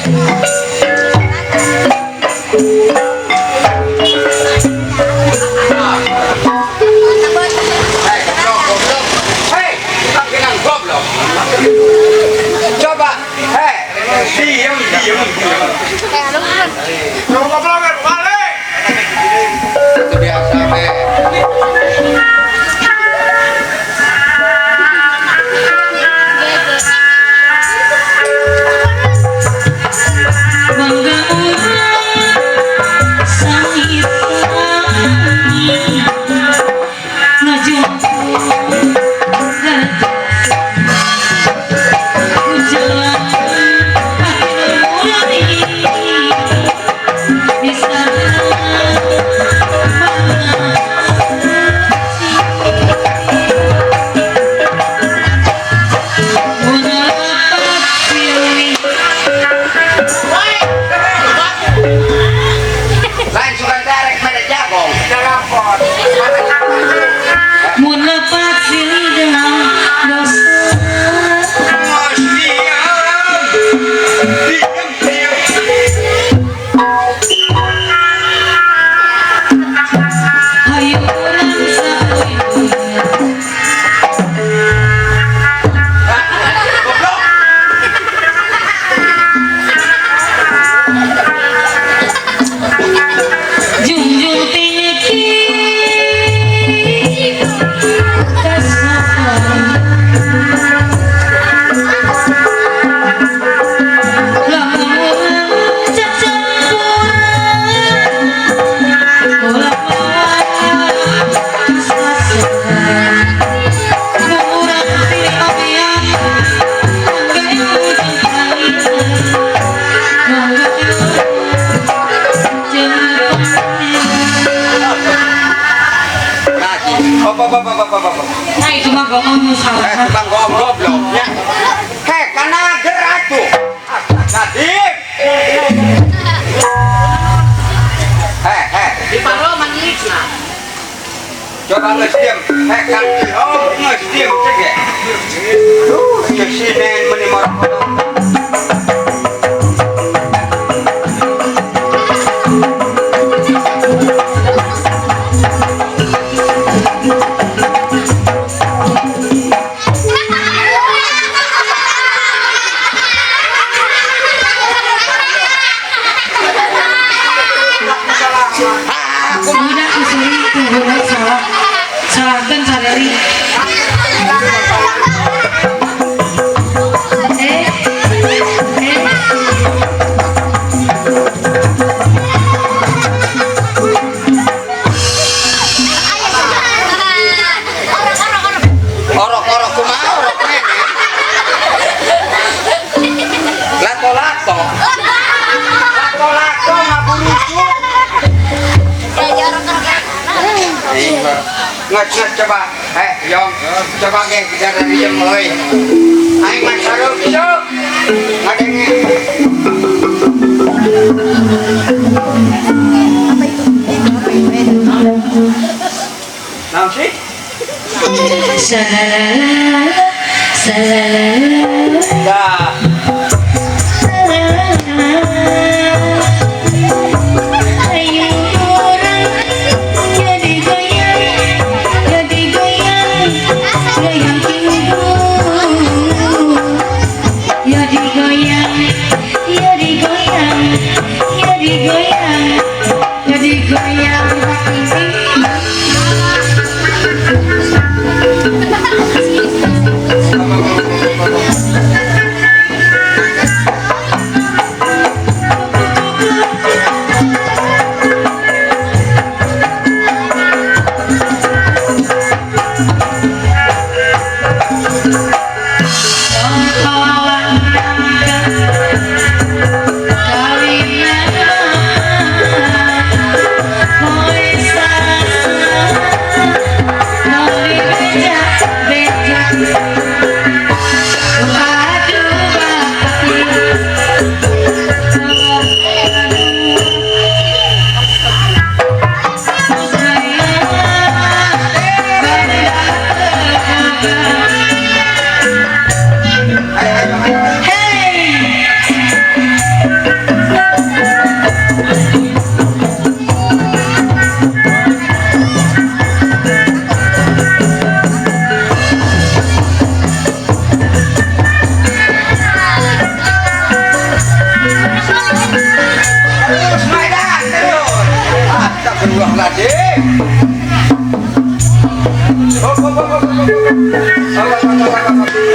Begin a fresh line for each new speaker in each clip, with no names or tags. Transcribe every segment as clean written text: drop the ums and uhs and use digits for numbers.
Hei, goblok, goblok. Hei, panggilan goblok. Coba, hei, diam, diam, diam.
Goblok goblok balik.
Itu biasa, be.
Bangga urang sami tani ngajumpu hujan bisa.
Lain suka tarik pada jagung.
Jalapot.
Mun lepat silih dalam dosa.
Mas, diam. Diam, diam.
Hayu urang saeuy-euy.
Goblok.
Junjung tinggi kasokan. Lamun urang cacampuran ulah mawa sasaran. Mun urang pilih omean mangga ibu jeung kalian. Mangga ibu jeung
Lagi. Op, op, op, op, op, op, op.
Nah itu mah goong nu
Eh,
salah.
tukang goong goblok. Ya. Hei, kana gerak tuh. Astagfirullahaladzim. Hei, hei.
Di paro manikna.
Coba nges diem. Hei, kang oh, nges diem cek ya. Aduh, cek sinen meni marah.
Budak selingkuh, budak salah. Salahkan sadari. Eh, eh.
Orok-orok kumaha orok nenek. Lato-lato. Lato-lato ngaburusuk. Nges nges coba. Eh, Yong, coba ge bicara diem euy. Aing mah saruk sok. Ngadenge. Naon sih?
Salalala, salalala,
Dah.
salalala. Ayo urang jadi goyang, jadi goyang, goyang pinggul. Ya digoyang, ya digoyang, ya digoyang, ya digoyang.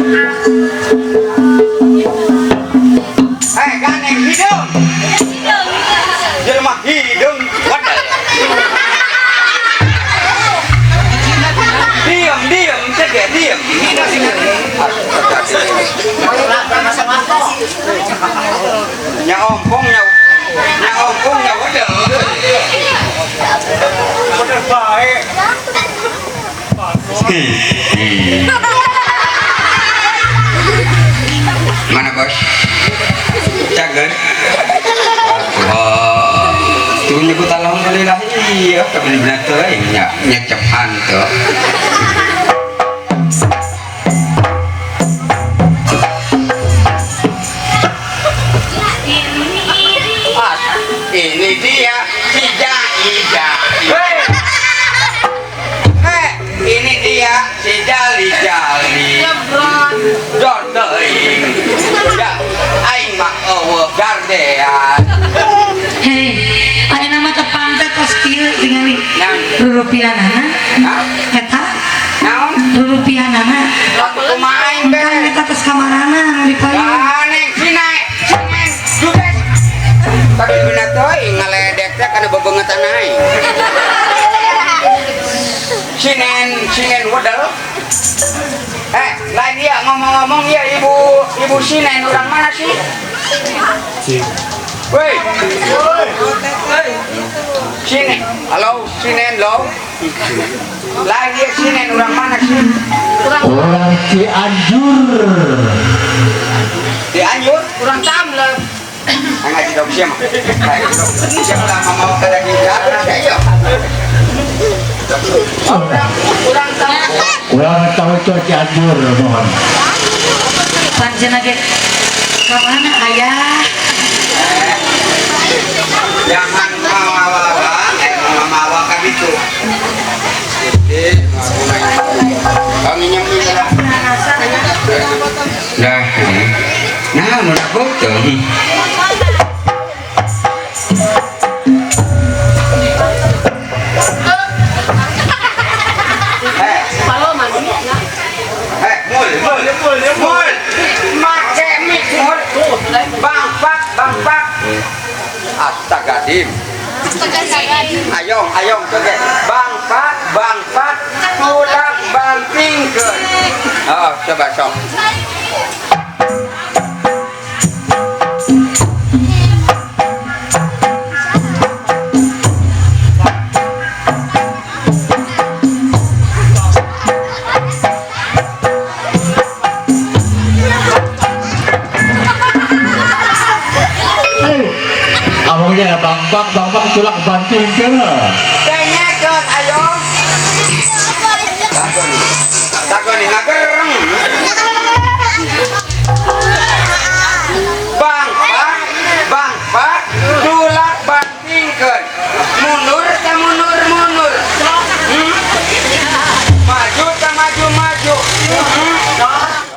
Eh, gandeng hidung. Jelema hidung wadal. Diam, diam, cegah, diam. Nya ompong nya. Nya ompong nya wadal.
Bener baik.
Mana bos? Cager. Oh, tuh nyebut alhamdulillah iya, tapi benar tuh nya nyecep hantu. Ini dia si Jai-Jai. Hei, ini dia si Jali-Jali. Jordeing. Ya, aing mah eueuh gardean.
Hei, aya nama teu pantes kos kieu tingali.
Naon?
Rurupianana.
Hah?
Eta
Naon?
rurupianana.
Atuh kumaha aing teh?
Engkang eta tos kamarana nu di payun.
Ganeng sinae, sinen, judes. Tapi bener teuing ngaledek teh kana bebengetan aing. Sinen, sinen wedel. Eh, lain dia ngomong-ngomong ya ibu, ibu sinen orang mana sih? Woi. Sinen, halo sinen lo. Lain dia sinen orang mana sih?
Orang Cianjur.
Cianjur?
Kurang tamlep.
Ngaji dong siapa? Siapa lama mau ke daging jalan? Ayo. Kurang tahu.
Kurang tahu itu Cianjur mohon.
Pancen ge ka mana ayah?
Jangan mawa-mawa, mawa-mawa kan itu. Jadi, kami nyampe lah. Nah, nah, mau nak foto. Mul, mul, mul, make mik mul, bangpak, bangpak. Astagfirullahaladzim. Ayong, ayong, oke. Bangpak, bangpak, tulak bantingkeun. Oh, coba sok.
Abangnya bang bang bang bang tulak banting ke.